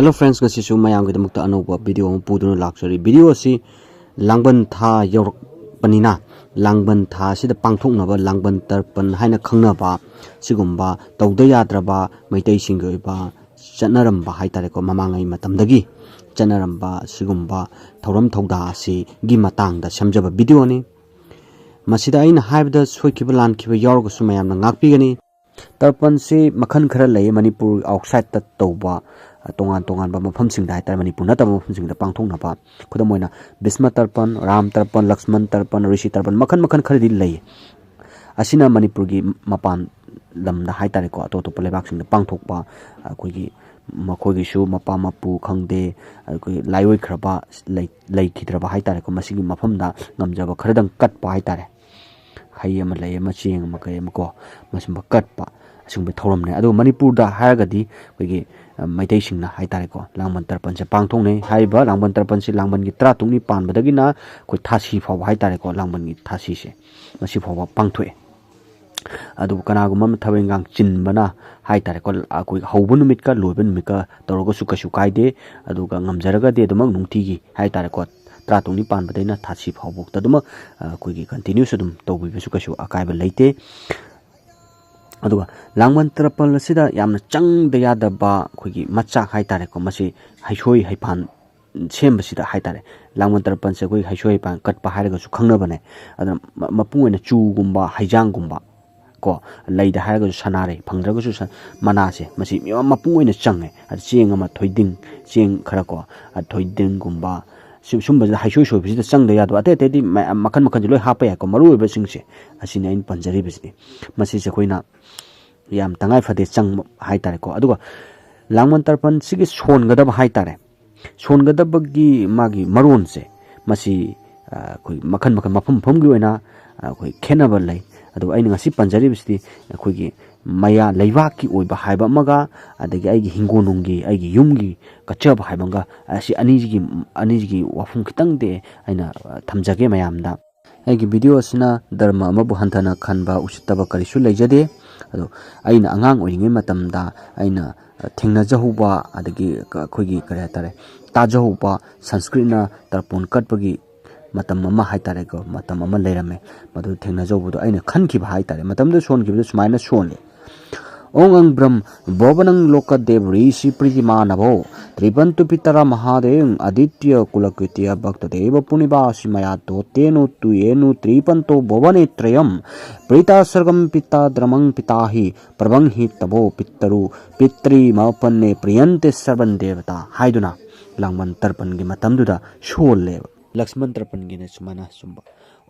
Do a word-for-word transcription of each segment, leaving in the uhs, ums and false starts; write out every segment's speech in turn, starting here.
Hello friends, ꯉꯁꯤꯁꯨ ꯃꯌꯥꯝꯒꯤꯗꯃꯛꯇ ꯑꯅꯧꯕ video ꯑꯃ ꯄꯨꯗꯨꯅ ꯂꯥꯛꯆꯔꯤ꯫ Video ꯑꯁꯤ ꯂꯥꯡꯕꯟ ꯊꯥ ꯌꯧꯔꯛꯄꯅꯤꯅ, ꯂꯥꯡꯕꯟ ꯊꯥ ꯑꯁꯤꯗ ꯄꯥꯡꯊꯣꯛꯅꯕ ꯂꯥꯡꯕꯟ ꯇꯔꯄꯟ ꯍꯥꯏꯅ ꯈꯪꯅꯕ ꯁꯤꯒꯨꯝꯕ ꯇꯧꯗ ꯌꯥꯗ꯭ꯔꯕ ꯃꯩꯇꯩꯁꯤꯡꯒꯤ ꯑꯣꯏꯕ ꯆꯠꯅꯔꯝꯕ ꯍꯥꯏꯇꯥꯔꯦꯀꯣ, ꯃꯃꯥꯡꯉꯩ ꯃꯇꯝꯗꯒꯤ ꯆꯠꯅꯔꯝꯕ ꯁꯤꯒꯨꯝꯕ ꯊꯧꯔꯝ ꯊꯧꯗꯥ ꯑꯁꯤꯒꯤ ꯃꯇꯥꯡꯗ ꯁꯦꯝꯖꯕ videoꯅꯤ꯫ ꯃꯁꯤꯗ ꯑꯩꯅ ꯍꯥꯏꯕꯗ ꯁꯣꯏꯈꯤꯕ ꯂꯥꯟꯈꯤꯕ ꯌꯥꯎꯔꯒꯁꯨ ꯃꯌꯥꯝꯅ ꯉꯥꯛꯄꯤꯒꯅꯤ꯫ ꯇꯔꯄꯟꯁꯤ ꯃꯈꯜ ꯈꯔ ꯂꯩ, ꯃꯅꯤꯄꯨꯔ outsideꯇ ꯇꯧꯕ, ꯑ, ꯇꯣꯉꯥꯟ ꯇꯣꯉꯥꯟꯕ ꯃꯐꯝꯁꯤꯡꯗ ꯍꯥꯏꯇꯥꯔꯦ, ꯃꯅꯤꯄꯨꯔ ꯅꯠꯇꯕ ꯃꯐꯝꯁꯤꯡꯗ ꯄꯥꯡꯊꯣꯛꯅꯕ꯫ ꯈꯨꯗꯝ ꯑꯣꯏꯅ ꯚꯤꯁꯃ ꯇꯔꯄꯟ, ꯔꯥꯝ ꯇꯔꯄꯟ, ꯂꯛꯁꯃꯟ ꯇꯔꯄꯟ, ꯔꯤꯁꯤ ꯇꯔꯄꯟ, ꯃꯈꯜ ꯃꯈꯜ ꯈꯔꯗꯤ ꯂꯩ꯫ ꯑꯁꯤꯅ ꯃꯅꯤꯄꯨꯔꯒꯤ ꯃꯄꯥꯟ ꯂꯝꯗ ꯍꯥꯏꯇꯥꯔꯦꯀꯣ, ꯑꯇꯣꯞ ꯑꯇꯣꯞꯄ ꯂꯩꯕꯥꯛꯁꯤꯡꯗ ꯄꯥꯡꯊꯣꯛꯄ, ꯑꯩꯈꯣꯏꯒꯤ ꯃꯈꯣꯏꯒꯤꯁꯨ ꯃꯄꯥ ꯃꯄꯨ ꯈꯪꯗꯦ, ꯑꯩꯈꯣꯏ ꯂꯥꯏꯑꯣꯏꯈ꯭ꯔꯕ ꯂꯩ-, ꯂꯩꯈꯤꯗ꯭ꯔꯕ ꯍꯥꯏꯇꯥꯔꯦꯀꯣ, ꯃꯁꯤꯒꯤ ꯃꯐꯝꯗ ꯉꯝꯖꯕ ꯈꯔꯗꯪ ꯀꯠꯄ ꯍꯥꯏꯇꯥꯔꯦ꯫ ꯍꯩ ꯑꯃ, ꯂꯩ ꯑꯃ, ꯆꯦꯡ ꯑꯃ, ꯀꯩ ꯑꯃ ꯀꯣ, ꯃꯁꯤꯒꯨꯝꯕ ꯀꯠꯄ ꯑꯁꯤꯒꯨꯝꯕ ꯊꯧꯔꯝꯅꯦ꯫ ꯑꯗꯨꯒ ꯃꯅꯤꯄꯨꯔꯗ ꯍꯥꯏꯔꯒꯗꯤ ꯑꯩꯈꯣꯏꯒꯤ, ꯑ, ꯃꯩꯇꯩꯁꯤꯡꯅ ꯍꯥꯏꯇꯥꯔꯦꯀꯣ, ꯂꯥꯡꯕꯟ ꯇꯔꯄꯟꯁꯦ ꯄꯥꯡꯊꯣꯛꯅꯩ꯫ ꯍꯥꯏꯔꯤꯕ ꯂꯥꯡꯕꯟ ꯇꯔꯄꯟꯁꯦ ꯂꯥꯡꯕꯟꯒꯤ ꯇꯔꯥ ꯇꯔꯨꯛꯅꯤ ꯄꯥꯟꯕꯗꯒꯤꯅ ꯑꯩꯈꯣꯏ ꯊꯥꯁꯤ ꯐꯥꯎꯕ ꯍꯥꯏꯇꯥꯔꯦꯀꯣ, ꯂꯥꯡꯕꯟꯒꯤ ꯊꯥꯁꯤꯁꯦ ꯃꯁꯤ ꯐꯥꯎꯕ ꯄꯥꯡꯊꯣꯛꯑꯦ꯫ ꯑꯗꯨꯕꯨ ꯀꯅꯥꯒꯨꯝꯕ ꯑꯃ ꯊꯕꯛ ꯏꯟꯈꯥꯡ ꯆꯤꯟꯕꯅ ꯍꯥꯏꯇꯥꯔꯦꯀꯣ, ꯑꯩꯈꯣꯏ ꯍꯧꯕ ꯅꯨꯃꯤꯠꯀ ꯂꯣꯏꯕ ꯅꯨꯃꯤꯠꯀ ꯇꯧꯔꯒꯁꯨ ꯀꯩꯁꯨ ꯀꯥꯏꯗꯦ꯫ ꯑꯗꯨꯒ ꯉꯝꯖꯔꯒꯗꯤ ꯑꯗꯨꯃꯛ ꯅꯨꯡꯇꯤꯒꯤ ꯍꯥꯏꯇꯥꯔꯦꯀꯣ, ꯇꯔꯥ ꯇꯔꯨꯛꯅꯤ ꯄꯥꯟꯕꯗꯩꯅ ꯊꯥꯁꯤ ꯐꯥꯎꯕ ꯑꯗꯨꯃꯛ, ꯑ, ꯑꯩꯈꯣꯏꯒꯤ continuous ꯑꯗꯨꯝ ꯇꯧꯕꯤꯕꯁꯨ ꯀꯩꯁꯨ ꯑꯀꯥꯏꯕ ꯂꯩꯇꯦ꯫ ꯑꯗꯨꯒ ꯂꯥꯡꯕꯟ ꯇꯔꯄꯜ ꯑꯁꯤꯗ ꯌꯥꯝꯅ ꯆꯪꯗ ꯌꯥꯗꯕ ꯑꯩꯈꯣꯏꯒꯤ ꯃꯆꯥꯛ ꯍꯥꯏꯇꯥꯔꯦꯀꯣ, ꯃꯁꯤ ꯍꯩꯁꯣꯏ ꯍꯩꯐꯥꯟ ꯁꯦꯝꯕꯁꯤꯗ ꯍꯥꯏꯇꯥꯔꯦ, ꯂꯥꯡꯕꯟ ꯇꯔꯄꯜꯁꯦ ꯑꯩꯈꯣꯏ ꯍꯩꯁꯣꯏ ꯍꯩꯐꯥꯟ ꯀꯠꯄ ꯍꯥꯏꯔꯒꯁꯨ ꯈꯪꯅꯕꯅꯦ꯫ ꯑꯗꯨꯅ ꯃ-, ꯃꯄꯨꯡ ꯑꯣꯏꯅ ꯆꯨꯒꯨꯝꯕ, ꯍꯩꯖꯥꯡꯒꯨꯝꯕ ꯀꯣ, ꯂꯩꯗ ꯍꯥꯏꯔꯒꯁꯨ ꯁꯅꯥꯔꯩ, ꯐꯪꯗ꯭ꯔꯒꯁꯨ ꯁ-, ꯃꯅꯥꯁꯦ, ꯃꯁꯤ ꯃꯄꯨꯡ ꯑꯣꯏꯅ ꯆꯪꯉꯦ꯫ ꯑꯗ ꯆꯦꯡ ꯑꯃ, ꯊꯣꯏꯗꯤꯡ, ꯆꯦꯡ ꯈꯔ ꯀꯣ, ꯑ, ꯊꯣꯏꯗꯤꯡꯒꯨꯝꯕ, ꯁꯨꯝ-, ꯁꯨꯝꯕꯁꯤꯗ ꯍꯩꯁꯣꯏ ꯁꯣꯏꯕꯁꯤꯗ ꯆꯪꯗ ꯌꯥꯗꯕ ꯑꯇꯩ ꯑꯇꯩꯗꯤ ꯃꯌꯥꯝ ꯃꯈꯟ ꯃꯈꯟꯁꯦ ꯂꯣꯏ ꯍꯥꯞꯄ ꯌꯥꯏꯀꯣ, ꯃꯔꯨ ꯑꯣꯏꯕꯁꯤꯡꯁꯦ ꯑꯁꯤꯅꯤ ꯑꯩꯅ ꯄꯟꯖꯔꯤꯕꯁꯤꯗꯤ꯫ ꯃꯁꯤꯁꯦ ꯑꯩꯈꯣꯏꯅ ꯌꯥꯝ ꯇꯉꯥꯏ ꯐꯗꯦ ꯆꯪꯕ ꯍꯥꯏꯇꯥꯔꯦꯀꯣ꯫ ꯑꯗꯨꯒ ꯂꯥꯡꯕꯟ ꯇꯔꯄꯜꯁꯤꯒꯤ ꯁꯣꯟꯒꯗꯕ ꯍꯥꯏꯇꯥꯔꯦ, ꯁꯣꯟꯒꯗꯕꯒꯤ ꯃꯥꯒꯤ ꯃꯔꯣꯟꯁꯦ, ꯃꯁꯤ, ꯑ, ꯑꯩꯈꯣꯏ ꯃꯈꯜ ꯃꯈꯜ, ꯃꯐꯝ ꯃꯐꯝꯒꯤ ꯑꯣꯏꯅ, ꯑ, ꯑꯩꯈꯣꯏ ꯈꯦꯠꯅꯕ ꯂꯩ꯫ ꯑꯗꯨꯒ ꯑꯩꯅ ꯉꯁꯤ ꯄꯟꯖꯔꯤꯕꯁꯤꯗꯤ ꯑꯩꯈꯣꯏꯒꯤ ꯃꯌꯥ ꯂꯩꯕꯥꯛꯀꯤ ꯑꯣꯏꯕ ꯍꯥꯏꯕ ꯑꯃꯒ, ꯑꯗꯒꯤ ꯑꯩꯒꯤ ꯍꯤꯡꯒꯣꯜ ꯅꯨꯡꯒꯤ, ꯑꯩꯒꯤ ꯌꯨꯝꯒꯤ ꯀꯠꯆꯕ ꯍꯥꯏꯕ ꯑꯃꯒ, ꯑꯁꯤ ꯑꯅꯤꯁꯤꯒꯤ, ꯑꯅꯤꯁꯤꯒꯤ ꯋꯥꯐꯝ ꯈꯤꯇꯪꯗꯤ ꯑꯩꯅ, ꯑ, ꯊꯝꯖꯒꯦ ꯃꯌꯥꯝꯗ꯫ ꯑꯩꯒꯤ video ꯑꯁꯤꯅ ꯙꯔꯃ ꯑꯃꯕꯨ ꯍꯟꯊꯅ ꯈꯟꯕ, ꯎꯁꯤꯠꯇꯕ ꯀꯔꯤꯁꯨ ꯂꯩꯖꯗꯦ꯫ ꯑꯗꯣ ꯑꯩꯅ ꯑꯉꯥꯡ ꯑꯣꯏꯔꯤꯉꯩ ꯃꯇꯝꯗ ꯑꯩꯅ ꯊꯦꯡꯅꯖꯍꯧꯕ, ꯑꯗꯒꯤ ꯑꯩꯈꯣꯏꯒꯤ ꯀꯔꯤ ꯍꯥꯏꯇꯥꯔꯦ, ꯇꯥꯖꯍꯧꯕ, ꯁꯪꯁꯀ꯭ꯔꯤꯠꯅ ꯇꯔꯄꯣꯟ ꯀꯠꯄꯒꯤ ꯃꯇꯝ ꯑꯃ ꯍꯥꯏꯇꯥꯔꯦꯀꯣ, ꯃꯇꯝ ꯑꯃ ꯂꯩꯔꯝꯃꯦ꯫ ꯃꯗꯨ ꯊꯦꯡꯅꯖꯍꯧꯕꯗꯣ ꯑꯩꯅ ꯈꯟꯈꯤꯕ ꯍꯥꯏꯇꯥꯔꯦ, ꯃꯇꯝꯗꯨꯗ ꯁꯣꯟꯈꯤꯕꯗꯣ ꯁꯨꯃꯥꯏꯅ ꯁꯣꯜꯂꯦ꯫ ॐ अं ब्रह्म भुवनं लोकदेव ऋषि प्रीतिमानभो त्रिपन्तु पितरमहादेवं आदित्य कुलकृत्य भक्तदेव पुनिवासि मया दोतेनु तुयेनु त्रिपन्तो भुवने त्रयं प्रीता सर्गं पिता द्रमं पिता हि प्रवंहि तभो पितरु पितृमपन्ने प्रियन्ते सर्वं देवता ꯍꯥꯏꯗꯨꯅ ꯂꯥꯡꯕꯟ ꯇꯔꯄꯟꯒꯤ ꯃꯇꯝꯗꯨꯗ ꯁꯣꯜꯂꯦꯕ꯫ ꯂꯛꯁꯃꯟ ꯇꯔꯄꯟꯒꯤꯅ ꯁꯨꯃꯥꯏꯅ ꯁꯨꯝꯕ,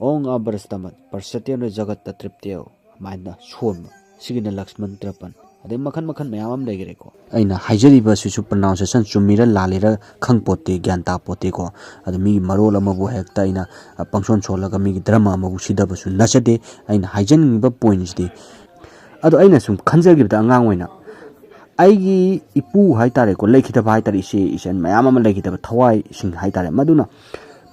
ॐ अं बृहस्पतिं पश्यत्येन जगत्ता तृप्तिं ꯑꯗꯨꯃꯥꯏꯅ ꯁꯣꯟꯕ꯫ ꯁꯤꯒꯤꯅ ꯂꯛꯁꯃꯟ ꯇꯔꯄꯟ꯫ ꯑꯗꯩ ꯃꯈꯟ ꯃꯈꯟ ꯃꯌꯥꯝ ꯑꯃ ꯂꯩꯈ꯭ꯔꯦꯀꯣ꯫ ꯑꯩꯅ ꯍꯥꯏꯖꯔꯤꯕꯁꯤꯁꯨ pronunciation ꯆꯨꯝꯃꯤꯔ ꯂꯥꯜꯂꯤꯔ ꯈꯪ ꯄꯣꯠꯇꯦ, ꯒ꯭ꯌꯥꯟ ꯇꯥ ꯄꯣꯠꯇꯦꯀꯣ꯫ ꯑꯗꯣ ꯃꯤꯒꯤ ꯃꯔꯣꯜ ꯑꯃꯕꯨ ꯍꯦꯛꯇ ꯑꯩꯅ, ꯑ, ꯄꯪꯁꯣꯟ ꯁꯣꯜꯂꯒ ꯃꯤꯒꯤ ꯙꯔꯃ ꯑꯃꯕꯨ ꯁꯤꯊꯕꯁꯨ ꯅꯠꯆꯗꯦ꯫ ꯑꯩꯅ ꯍꯥꯏꯖꯅꯤꯡꯉꯤꯕ pointꯁꯤꯗꯤ, ꯑꯗꯣ ꯑꯩꯅ ꯁꯨꯝ ꯈꯟꯖꯈꯤꯕꯗ ꯑꯉꯥꯡ ꯑꯣꯏꯅ ꯑꯩꯒꯤ ꯏꯄꯨ ꯍꯥꯏꯇꯥꯔꯦꯀꯣ, ꯂꯩꯈꯤꯗꯕ ꯍꯥꯏꯇꯥꯔꯦ, ꯏꯆꯦ ꯏꯆꯟ ꯃꯌꯥꯝ ꯑꯃ ꯂꯩꯈꯤꯗꯕ ꯊꯋꯥꯏꯁꯤꯡ ꯍꯥꯏꯇꯥꯔꯦ, ꯃꯗꯨꯅ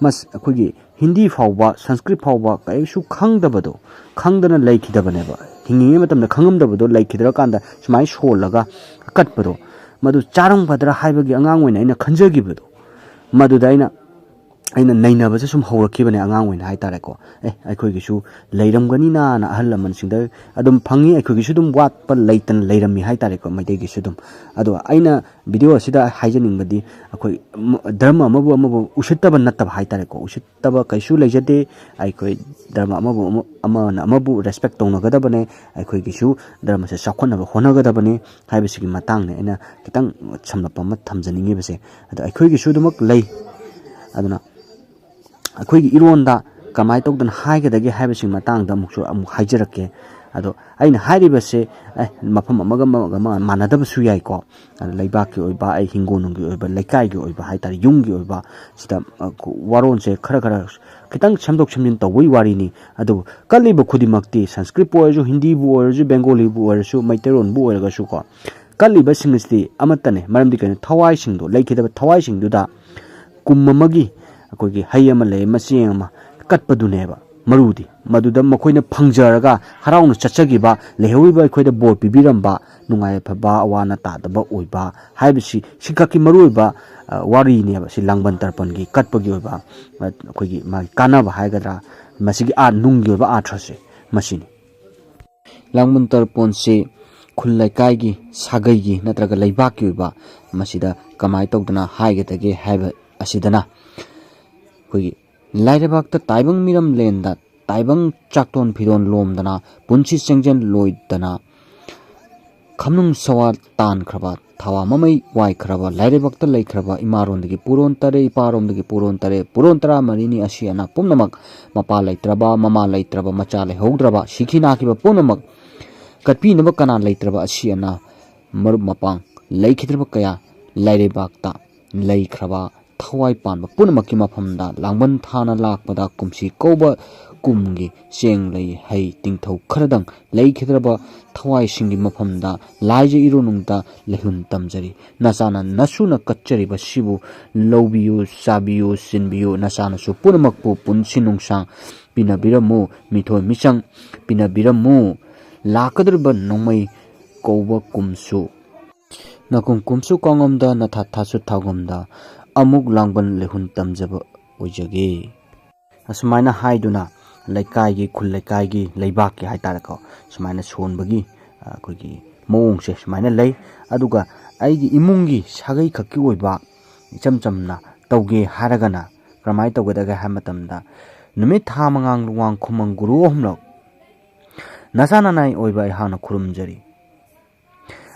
ꯃꯁ-, ꯑꯩꯈꯣꯏꯒꯤ ꯍꯤꯟꯗꯤ ꯐꯥꯎꯕ, ꯁꯪꯁꯀ꯭ꯔꯤꯠ ꯐꯥꯎꯕ ꯀꯔꯤꯁꯨ ꯈꯪꯗꯕꯗꯣ, ꯈꯪꯗꯅ ꯂꯩꯈꯤꯗꯕꯅꯦꯕ꯫ ꯍꯤꯡꯉꯤꯉꯩ ꯃꯇꯝꯗ ꯈꯪꯉꯝꯗꯕꯗꯣ ꯂꯩꯈꯤꯗ꯭ꯔꯀꯥꯟꯗ ꯁꯨꯃꯥꯏꯅ ꯁꯣꯜꯂꯒ ꯀꯠꯄꯗꯣ, ꯃꯗꯨ ꯆꯥꯔꯝꯒꯗ꯭ꯔꯥ ꯍꯥꯏꯕꯒꯤ ꯑꯉꯥꯡ ꯑꯣꯏꯅ ꯑꯩꯅ ꯈꯟꯖꯈꯤꯕꯗꯣ, ꯃꯗꯨꯗ ꯑꯩꯅ, ꯑꯩꯅ ꯅꯩꯅꯕꯁꯦ ꯁꯨꯝ ꯍꯧꯔꯛꯈꯤꯕꯅꯦ ꯑꯉꯥꯡ ꯑꯣꯏꯅ ꯍꯥꯏꯇꯥꯔꯦꯀꯣ꯫ ꯑꯦ, ꯑꯩꯈꯣꯏꯒꯤꯁꯨ ꯂꯩꯔꯝꯒꯅꯤꯅ ꯑꯍꯜ ꯂꯃꯟꯁꯤꯡꯗ ꯑꯗꯨꯝ ꯐꯪꯉꯤ, ꯑꯩꯈꯣꯏꯒꯤꯁꯨ ꯑꯗꯨꯝ ꯋꯥꯠꯄ ꯂꯩꯇꯅ ꯂꯩꯔꯝꯃꯤ ꯍꯥꯏꯇꯥꯔꯦꯀꯣ, ꯃꯩꯇꯩꯒꯤꯁꯨ ꯑꯗꯨꯝ꯫ ꯑꯗꯣ ꯑꯩꯅ video ꯑꯁꯤꯗ ꯍꯥꯏꯖꯅꯤꯡꯕꯗꯤ, ꯑꯩꯈꯣꯏ ꯙꯔꯃ ꯑꯃꯕꯨ ꯑꯃꯕꯨ ꯎꯁꯤꯠꯇꯕ ꯅꯠꯇꯕ ꯍꯥꯏꯇꯥꯔꯦꯀꯣ, ꯎꯁꯤꯠꯇꯕ ꯀꯩꯁꯨ ꯂꯩꯖꯗꯦ꯫ ꯑꯩꯈꯣꯏ ꯙꯔꯃ ꯑꯃꯕꯨ ꯑꯃ-, ꯑꯃꯅ ꯑꯃꯕꯨ respect ꯇꯧꯅꯒꯗꯕꯅꯦ, ꯑꯩꯈꯣꯏꯒꯤꯁꯨ ꯙꯔꯃꯁꯦ ꯆꯥꯎꯈꯠꯅꯕ ꯍꯣꯠꯅꯒꯗꯕꯅꯤ ꯍꯥꯏꯕꯁꯤꯒꯤ ꯃꯇꯥꯡꯅꯦ ꯑꯩꯅ ꯈꯤꯇꯪ ꯁꯝꯂꯞꯄ ꯑꯃ ꯊꯝꯖꯅꯤꯡꯉꯤꯕꯁꯦ꯫ ꯑꯗꯣ ꯑꯩꯈꯣꯏꯒꯤꯁꯨ ꯑꯗꯨꯃꯛ ꯂꯩ꯫ ꯑꯗꯨꯅ ꯑꯩꯈꯣꯏꯒꯤ ꯏꯔꯣꯟꯗ ꯀꯃꯥꯏꯅ ꯇꯧꯗꯅ ꯍꯥꯏꯒꯗꯒꯦ ꯍꯥꯏꯕꯁꯤꯒꯤ ꯃꯇꯥꯡꯗ ꯑꯃꯨꯛꯁꯨ ꯑꯃꯨꯛ ꯍꯥꯏꯖꯔꯛꯀꯦ꯫ ꯑꯗꯣ ꯑꯩꯅ ꯍꯥꯏꯔꯤꯕꯁꯦ, ꯑꯦ, ꯃꯐꯝ ꯑꯃꯒ ꯑꯃꯒ ꯑꯃ ꯃꯥꯟꯅꯗꯕꯁꯨ ꯌꯥꯏꯀꯣ꯫ ꯑꯗꯣ ꯂꯩꯕꯥꯛꯀꯤ ꯑꯣꯏꯕ, ꯑꯩ ꯍꯤꯡꯒꯣꯜꯅꯨꯡꯒꯤ ꯑꯣꯏꯕ, ꯂꯩꯀꯥꯏꯒꯤ ꯑꯣꯏꯕ ꯍꯥꯏꯇꯥꯔꯦ, ꯌꯨꯝꯒꯤ ꯑꯣꯏꯕ, ꯁꯤꯗ, ꯑ, ꯋꯥꯔꯣꯜꯁꯦ ꯈꯔ ꯈꯔ ꯈꯤꯇꯪ ꯁꯦꯝꯗꯣꯛ ꯁꯦꯝꯖꯤꯟ ꯇꯧꯕꯒꯤ ꯋꯥꯔꯤꯅꯤ꯫ ꯑꯗꯨꯕꯨ ꯀꯠꯂꯤꯕ ꯈꯨꯗꯤꯡꯃꯛꯇꯤ, ꯁꯪꯁꯀ꯭ꯔꯤꯠꯄꯨ ꯑꯣꯏꯔꯁꯨ, ꯍꯤꯟꯗꯤꯕꯨ ꯑꯣꯏꯔꯁꯨ, ꯕꯦꯡꯒꯣꯂꯤꯕꯨ ꯑꯣꯏꯔꯁꯨ, ꯃꯩꯇꯩꯂꯣꯟꯕꯨ ꯑꯣꯏꯔꯒꯁꯨꯀꯣ, ꯀꯠꯂꯤꯕꯁꯤꯡ ꯑꯁꯤꯗꯤ ꯑꯃꯠꯇꯅꯦ꯫ ꯃꯔꯝꯗꯤ ꯀꯩꯅꯣ? ꯊꯋꯥꯏꯁꯤꯡꯗꯣ, ꯂꯩꯈꯤꯗꯕ ꯊꯋꯥꯏꯁꯤꯡꯗꯨꯗ ꯀꯨꯝ ꯑꯃꯒꯤ ꯑꯩꯈꯣꯏꯒꯤ ꯍꯩ ꯑꯃ ꯂꯩ, ꯃꯆꯦ ꯑꯃ ꯀꯠꯄꯗꯨꯅꯦꯕ꯫ ꯃꯔꯨꯗꯤ ꯃꯗꯨꯗ ꯃꯈꯣꯏꯅ ꯐꯪꯖꯔꯒ ꯍꯔꯥꯎꯅ ꯆꯠꯆꯈꯤꯕ, ꯂꯩꯍꯧꯔꯤꯕ ꯑꯩꯈꯣꯏꯗ ꯕꯣꯔ ꯄꯤꯕꯤꯔꯝꯕ, ꯅꯨꯡꯉꯥꯏ ꯌꯥꯏꯐꯕ, ꯑꯋꯥ ꯑꯅꯥ ꯇꯥꯗꯕ ꯑꯣꯏꯕ ꯍꯥꯏꯕꯁꯤ ꯁꯤꯈꯛꯀꯤ ꯃꯔꯨꯑꯣꯏꯕ, ꯑ, ꯋꯥꯔꯤꯅꯦꯕ꯫ ꯁꯤ ꯂꯥꯡꯕꯟ ꯇꯔꯄꯟꯒꯤ ꯀꯠꯄꯒꯤ ꯑꯣꯏꯕ, ꯑ, ꯑꯩꯈꯣꯏꯒꯤ ꯃꯥꯒꯤ ꯀꯥꯟꯅꯕ ꯍꯥꯏꯒꯗ꯭ꯔꯥ, ꯃꯁꯤꯒꯤ ꯑꯥꯔ-, ꯅꯨꯡꯒꯤ ꯑꯣꯏꯕ ꯑꯥꯔꯊꯁꯦ ꯃꯁꯤꯅꯤ꯫ ꯂꯥꯡꯕꯟ ꯇꯔꯄꯣꯟꯁꯤ ꯈꯨꯜ ꯂꯩꯀꯥꯏꯒꯤ, ꯁꯥꯒꯩꯒꯤ ꯅꯠꯇ꯭ꯔꯒ ꯂꯩꯕꯥꯛꯀꯤ ꯑꯣꯏꯕ ꯃꯁꯤꯗ ꯀꯃꯥꯏꯅ ꯇꯧꯗꯅ ꯍꯥꯏꯒꯗꯒꯦ ꯍꯥꯏꯕ ꯑꯁꯤꯗꯅ, ꯑꯩꯈꯣꯏꯒꯤ ꯂꯥꯏꯔꯩꯕꯥꯛꯇ ꯇꯥꯏꯕꯪ ꯃꯤꯔꯝꯂꯦꯟꯗ ꯇꯥꯏꯕꯪ ꯆꯥꯛꯇꯣꯟ ꯐꯤꯗꯣꯟ ꯂꯣꯝꯗꯅ, ꯄꯨꯟꯁꯤ ꯆꯦꯡꯖꯦꯜ ꯂꯣꯏꯗꯅ, ꯈꯝꯅꯨꯡ ꯁꯋꯥ ꯇꯥꯟꯈ꯭ꯔꯕ, ꯊꯋꯥ ꯃꯃꯩ ꯋꯥꯏꯈ꯭ꯔꯕ, ꯂꯥꯏꯔꯩꯕꯥꯛꯇ ꯂꯩꯈ꯭ꯔꯕ ꯏꯃꯥꯔꯣꯝꯗꯒꯤ ꯄꯨꯔꯣꯟ ꯇꯔꯦꯠ, ꯏꯄꯥꯔꯣꯝꯗꯒꯤ ꯄꯨꯔꯣꯟ ꯇꯔꯦꯠ, ꯄꯨꯔꯣꯟ ꯇꯔꯥꯃꯔꯤꯅꯤ ꯑꯁꯤ ꯑꯅꯥ ꯄꯨꯝꯅꯃꯛ, ꯃꯄꯥ ꯂꯩꯇ꯭ꯔꯕ, ꯃꯃꯥ ꯂꯩꯇ꯭ꯔꯕ, ꯃꯆꯥ ꯂꯩꯍꯧꯗ꯭ꯔꯕ, ꯁꯤꯈꯤ ꯅꯥꯈꯤꯕ ꯄꯨꯝꯅꯃꯛ, ꯀꯠꯄꯤꯅꯕ ꯀꯅꯥ ꯂꯩꯇ꯭ꯔꯕ ꯑꯁꯤ ꯑꯅꯥ, ꯃꯔꯨꯞ ꯃꯄꯥꯡ ꯂꯩꯈꯤꯗ꯭ꯔꯕ ꯀꯌꯥ, ꯂꯥꯏꯔꯩꯕꯥꯛꯇ ꯂꯩꯈ꯭ꯔꯕ ꯊꯋꯥꯏ ꯄꯥꯟꯕ ꯄꯨꯝꯅꯃꯛꯀꯤ ꯃꯐꯝꯗ ꯂꯥꯡꯕꯟ ꯊꯥꯅ ꯂꯥꯛꯄꯗ ꯀꯨꯝꯁꯤ ꯀꯧꯕ ꯀꯨꯝꯒꯤ ꯆꯦꯡ ꯂꯩ ꯍꯩ ꯇꯤꯡꯊꯧ ꯈꯔꯗꯪ ꯂꯩꯈꯤꯗ꯭ꯔꯕ ꯊꯋꯥꯏꯁꯤꯡꯒꯤ ꯃꯐꯝꯗ ꯂꯥꯏꯖ ꯏꯔꯣꯅꯨꯡꯗ ꯂꯩꯍꯨꯟ ꯇꯝꯖꯔꯤ꯫ ꯅꯆꯥꯅ ꯅꯁꯨꯅ ꯀꯠꯆꯔꯤꯕꯁꯤꯕꯨ ꯂꯧꯕꯤꯌꯨ, ꯆꯥꯕꯤꯌꯨ, ꯆꯤꯟꯕꯤꯌꯨ꯫ ꯅꯆꯥꯅꯁꯨ ꯄꯨꯝꯅꯃꯛꯄꯨ ꯄꯨꯟꯁꯤ ꯅꯨꯡꯁꯥꯡ ꯄꯤꯅꯕꯤꯔꯝꯃꯨ, ꯃꯤꯊꯣꯏ ꯃꯤꯆꯪ ꯄꯤꯅꯕꯤꯔꯝꯃꯨ꯫ ꯂꯥꯛꯀꯗꯧꯔꯤꯕ ꯅꯣꯡꯃꯩ ꯀꯧꯕ ꯀꯨꯝꯁꯨ ꯅꯀꯨꯝ ꯀꯨꯝꯁꯨ ꯀꯥꯡꯉꯝꯗ, ꯅꯊꯥ ꯊꯥꯁꯨ ꯊꯥꯎꯒꯝꯗ ꯑꯃꯨꯛ ꯂꯥꯡꯕꯟ ꯂꯩꯍꯨꯟ ꯇꯝꯖꯕ ꯑꯣꯏꯖꯒꯦ꯫ ꯑꯁꯨꯃꯥꯏꯅ ꯍꯥꯏꯗꯨꯅ ꯂꯩꯀꯥꯏꯒꯤ, ꯈꯨꯜ ꯂꯩꯀꯥꯏꯒꯤ, ꯂꯩꯕꯥꯛꯀꯤ ꯍꯥꯏꯇꯥꯔꯦꯀꯣ, ꯁꯨꯃꯥꯏꯅ ꯁꯣꯟꯕꯒꯤ, ꯑ, ꯑꯩꯈꯣꯏꯒꯤ ꯃꯑꯣꯡꯁꯦ ꯁꯨꯃꯥꯏꯅ ꯂꯩ꯫ ꯑꯗꯨꯒ ꯑꯩꯒꯤ ꯏꯃꯨꯡꯒꯤ ꯁꯥꯒꯩ ꯈꯛꯀꯤ ꯑꯣꯏꯕ ꯏꯆꯝ ꯆꯝꯅ ꯇꯧꯒꯦ ꯍꯥꯏꯔꯒꯅ ꯀꯔꯝꯍꯥꯏꯅ ꯇꯧꯒꯗꯒꯦ ꯍꯥꯏꯕ ꯃꯇꯝꯗ, ꯅꯨꯃꯤꯠ ꯊꯥ ꯃꯉꯥꯡ ꯂꯨꯋꯥꯡ ꯈꯨꯃꯪ ꯒꯨꯔꯨ ꯑꯍꯨꯝꯂꯛ ꯅꯆꯥ ꯅꯅꯥꯏ ꯑꯣꯏꯕ ꯑꯩꯍꯥꯛꯅ ꯈꯨꯔꯨꯝꯖꯔꯤ꯫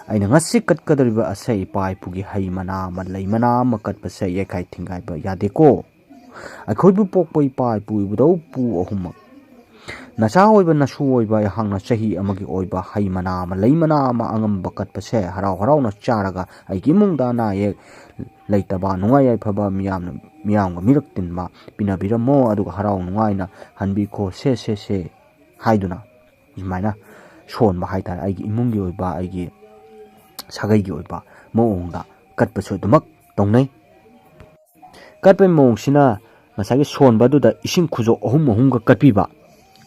ꯑꯩꯅ ꯉꯁꯤ ꯀꯠꯀꯗꯧꯔꯤꯕ ꯑꯁꯦ ꯏꯄꯥ ꯏꯄꯨꯒꯤ ꯍꯩ ꯃꯅꯥ ꯑꯃ, ꯂꯩ ꯃꯅꯥ ꯑꯃ ꯀꯠꯄꯁꯦ ꯌꯩꯈꯥꯏ ꯊꯤꯡꯒꯥꯏꯕ ꯌꯥꯗꯦꯀꯣ꯫ ꯑꯩꯈꯣꯏꯕꯨ ꯄꯣꯛꯄ ꯏꯄꯥ ꯏꯄꯨ ꯏꯕꯨꯙꯧ ꯄꯨ ꯑꯍꯨꯝꯃꯛ, ꯅꯆꯥ ꯑꯣꯏꯕ ꯅꯁꯨ ꯑꯣꯏꯕ ꯑꯩꯍꯥꯛꯅ ꯆꯍꯤ ꯑꯃꯒꯤ ꯑꯣꯏꯕ ꯍꯩ ꯃꯅꯥ ꯑꯃ, ꯂꯩ ꯃꯅꯥ ꯑꯃ ꯑꯉꯝꯕ ꯀꯠꯄꯁꯦ ꯍꯔꯥꯎ ꯍꯔꯥꯎꯅ ꯆꯥꯔꯒ ꯑꯩꯒꯤ ꯏꯃꯨꯡꯗ ꯑꯅꯥ ꯑꯌꯦꯛ ꯂꯩꯇꯕ, ꯅꯨꯡꯉꯥꯏ ꯌꯥꯏꯐꯕ, ꯃꯤꯌꯥꯝꯅ, ꯃꯤꯌꯥꯝꯒ ꯃꯤꯔꯛ ꯇꯤꯟꯕ ꯄꯤꯅꯕꯤꯔꯝꯃꯣ, ꯑꯗꯨꯒ ꯍꯔꯥꯎ ꯅꯨꯡꯉꯥꯏꯅ ꯍꯟꯕꯤꯈꯣ ꯁꯦ ꯁꯦ ꯁꯦ ꯍꯥꯏꯗꯨꯅ ꯁꯨꯃꯥꯏꯅ ꯁꯣꯟꯕ ꯍꯥꯏꯇꯥꯔꯦ꯫ ꯑꯩꯒꯤ ꯏꯃꯨꯡꯒꯤ ꯑꯣꯏꯕ, ꯑꯩꯒꯤ ꯁꯥꯒꯩꯒꯤ ꯑꯣꯏꯕ ꯃꯑꯣꯡꯗ ꯀꯠꯄꯁꯨ ꯑꯗꯨꯃꯛ ꯇꯧꯅꯩ꯫ ꯀꯠꯄꯒꯤ ꯃꯑꯣꯡꯁꯤꯅ ꯉꯁꯥꯏꯒꯤ ꯁꯣꯟꯕ ꯑꯗꯨꯗ ꯏꯁꯤꯡ ꯈꯨꯖꯣꯞ ꯑꯍꯨꯝ ꯑꯍꯨꯝꯒ ꯀꯠꯄꯤꯕ,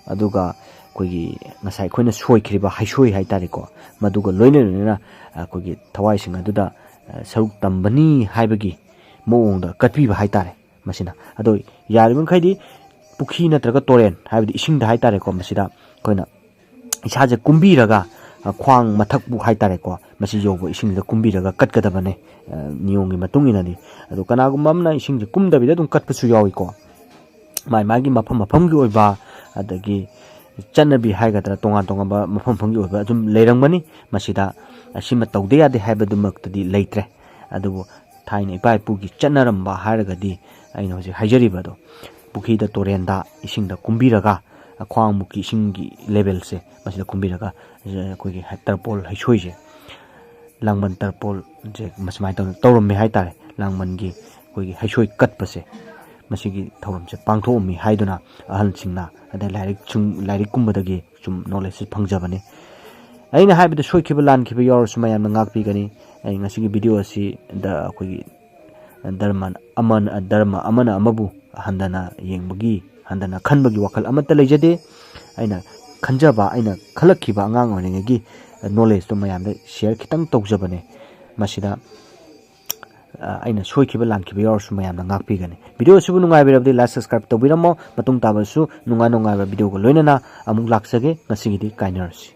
ꯑꯗꯨꯒ ꯑꯩꯈꯣꯏꯒꯤ ꯉꯁꯥꯏ ꯑꯩꯈꯣꯏꯅ ꯁꯣꯏꯈ꯭ꯔꯤꯕ ꯍꯩꯁꯣꯏ ꯍꯥꯏꯇꯥꯔꯦꯀꯣ, ꯃꯗꯨꯒ ꯂꯣꯏꯅ ꯂꯣꯏꯅꯅ ꯑꯩꯈꯣꯏꯒꯤ ꯊꯋꯥꯏꯁꯤꯡ ꯑꯗꯨꯗ ꯁꯔꯨꯛ ꯇꯝꯕꯅꯤ ꯍꯥꯏꯕꯒꯤ ꯃꯑꯣꯡꯗ ꯀꯠꯄꯤꯕ ꯍꯥꯏꯇꯥꯔꯦ꯫ ꯃꯁꯤꯅ ꯑꯗꯣ ꯌꯥꯔꯤꯕ ꯃꯈꯩꯗꯤ ꯄꯨꯈ꯭ꯔꯤ ꯅꯠꯇ꯭ꯔꯒ ꯇꯨꯔꯦꯟ, ꯍꯥꯏꯕꯗꯤ ꯏꯁꯤꯡꯗ ꯍꯥꯏꯇꯥꯔꯦꯀꯣ, ꯃꯁꯤꯗ ꯑꯩꯈꯣꯏꯅ ꯏꯁꯥꯁꯦ ꯀꯨꯝꯕꯤꯔꯒ, ꯑ, ꯈ꯭ꯋꯥꯡ ꯃꯊꯛꯄꯨ ꯍꯥꯏꯇꯥꯔꯦꯀꯣ, ꯃꯁꯤ ꯌꯧꯕ ꯏꯁꯤꯡꯁꯤꯗ ꯀꯨꯝꯕꯤꯔꯒ ꯀꯠꯀꯗꯕꯅꯦ, ꯑ, ꯅꯤꯌꯣꯝꯒꯤ ꯃꯇꯨꯡ ꯏꯟꯅꯗꯤ꯫ ꯑꯗꯣ ꯀꯅꯥꯒꯨꯝꯕ ꯑꯃꯅ ꯏꯁꯤꯡꯁꯦ ꯀꯨꯝꯗꯕꯤꯗ ꯑꯗꯨꯝ ꯀꯠꯄꯁꯨ ꯌꯥꯎꯏꯀꯣ꯫ ꯃꯥꯏ ꯃꯥꯒꯤ ꯃꯐꯝ ꯃꯐꯝꯒꯤ ꯑꯣꯏꯕ, ꯑꯗꯒꯤ ꯆꯠꯅꯕꯤ ꯍꯥꯏꯒꯗ꯭ꯔꯥ, ꯇꯣꯉꯥꯟ ꯇꯣꯉꯥꯟꯕ ꯃꯐꯝ ꯃꯐꯝꯒꯤ ꯑꯣꯏꯕ ꯑꯗꯨꯝ ꯂꯩꯔꯝꯒꯅꯤ꯫ ꯃꯁꯤꯗ ꯑꯁꯤꯃ ꯇꯧꯗ ꯌꯥꯗꯦ ꯍꯥꯏꯕꯗꯨꯃꯛꯇꯗꯤ ꯂꯩꯇ꯭ꯔꯦ꯫ ꯑꯗꯨꯕꯨ ꯊꯥꯏꯅ ꯏꯄꯥ ꯏꯄꯨꯒꯤ ꯆꯠꯅꯔꯝꯕ ꯍꯥꯏꯔꯒꯗꯤ, ꯑꯩꯅ ꯍꯧꯖꯤꯛ ꯍꯥꯏꯖꯔꯤꯕꯗꯣ, ꯄꯨꯈ꯭ꯔꯤꯗ, ꯇꯨꯔꯦꯟꯗ ꯏꯁꯤꯡꯗ ꯀꯨꯝꯕꯤꯔꯒ, ꯈ꯭ꯋꯥꯡꯃꯨꯛꯀꯤ ꯏꯁꯤꯡꯒꯤ ꯂꯦꯕꯦꯜꯁꯦ ꯃꯁꯤꯗ ꯀꯨꯝꯕꯤꯔꯒ, ꯑꯩꯈꯣꯏꯒꯤ ꯍꯥꯏ-, ꯇꯔꯄꯣꯜ ꯍꯩꯁꯣꯏꯁꯦ, ꯂꯥꯡꯕꯟ ꯇꯔꯄꯣꯜꯁꯦ ꯃꯁꯨꯃꯥꯏꯅ ꯇꯧꯗꯅ ꯇꯧꯔꯝꯃꯦ ꯍꯥꯏꯇꯥꯔꯦ꯫ ꯂꯥꯡꯕꯟꯒꯤ ꯑꯩꯈꯣꯏꯒꯤ ꯍꯩꯁꯣꯏ ꯀꯠꯄꯁꯦ, ꯃꯁꯤꯒꯤ ꯊꯧꯔꯝꯁꯦ ꯄꯥꯡꯊꯣꯛꯑꯝꯃꯤ ꯍꯥꯏꯗꯨꯅ ꯑꯍꯜꯁꯤꯡꯅ, ꯑꯗꯩ ꯂꯥꯏꯔꯤꯛꯁꯤꯡ, ꯂꯥꯏꯔꯤꯛꯀꯨꯝꯕꯗꯒꯤ ꯁꯨꯝ ꯅꯣꯂꯦꯖꯁꯦ ꯐꯪꯖꯕꯅꯤ꯫ ꯑꯩꯅ ꯍꯥꯏꯕꯗ ꯁꯣꯏꯈꯤꯕ ꯂꯥꯟꯈꯤꯕ ꯌꯥꯎꯔꯁꯨ ꯃꯌꯥꯝꯅ ꯉꯥꯛꯄꯤꯒꯅꯤ꯫ ꯑꯩ ꯉꯁꯤꯒꯤ ꯚꯤꯗꯤꯑꯣ ꯑꯁꯤꯗ ꯑꯩꯈꯣꯏꯒꯤ ꯙꯔꯃ ꯑꯃꯅ, ꯙꯔꯃ ꯑꯃꯅ ꯑꯃꯕꯨ ꯍꯟꯊꯅ ꯌꯦꯡꯕꯒꯤ, ꯍꯟꯊꯅ ꯈꯟꯕꯒꯤ ꯋꯥꯈꯜ ꯑꯃꯠꯇ ꯂꯩꯖꯗꯦ꯫ ꯑꯩꯅ ꯈꯟꯖꯕ, ꯑꯩꯅ ꯈꯜꯂꯛꯈꯤꯕ ꯑꯉꯥꯡ ꯑꯣꯏꯔꯤꯉꯩꯒꯤ ꯅꯣꯂꯦꯖꯇꯣ ꯃꯌꯥꯝꯗ ꯁꯤꯌꯔ ꯈꯤꯇꯪ ꯇꯧꯖꯕꯅꯦ꯫ ꯃꯁꯤꯗ, ꯑ, ꯑꯩꯅ ꯁꯣꯏꯈꯤꯕ ꯂꯥꯟꯈꯤꯕ ꯌꯥꯎꯔꯁꯨ ꯃꯌꯥꯝꯅ ꯉꯥꯛꯄꯤꯒꯅꯤ꯫ ꯚꯤꯗꯤꯑꯣ ꯑꯁꯤꯕꯨ ꯅꯨꯡꯉꯥꯏꯕꯤꯔꯕꯗꯤ ꯂꯥꯏꯛ, ꯁꯕꯁꯀ꯭ꯔꯥꯏꯕ ꯇꯧꯕꯤꯔꯝꯃꯣ꯫ ꯃꯇꯨꯡ ꯇꯥꯕꯗꯁꯨ ꯅꯨꯡꯉꯥꯏ ꯅꯨꯡꯉꯥꯏꯕ ꯚꯤꯗꯤꯑꯣꯒ ꯂꯣꯏꯅꯅ ꯑꯃꯨꯛ ꯂꯥꯛꯆꯒꯦ꯫ ꯉꯁꯤꯒꯤꯗꯤ ꯀꯥꯏꯅꯔꯁꯤ꯫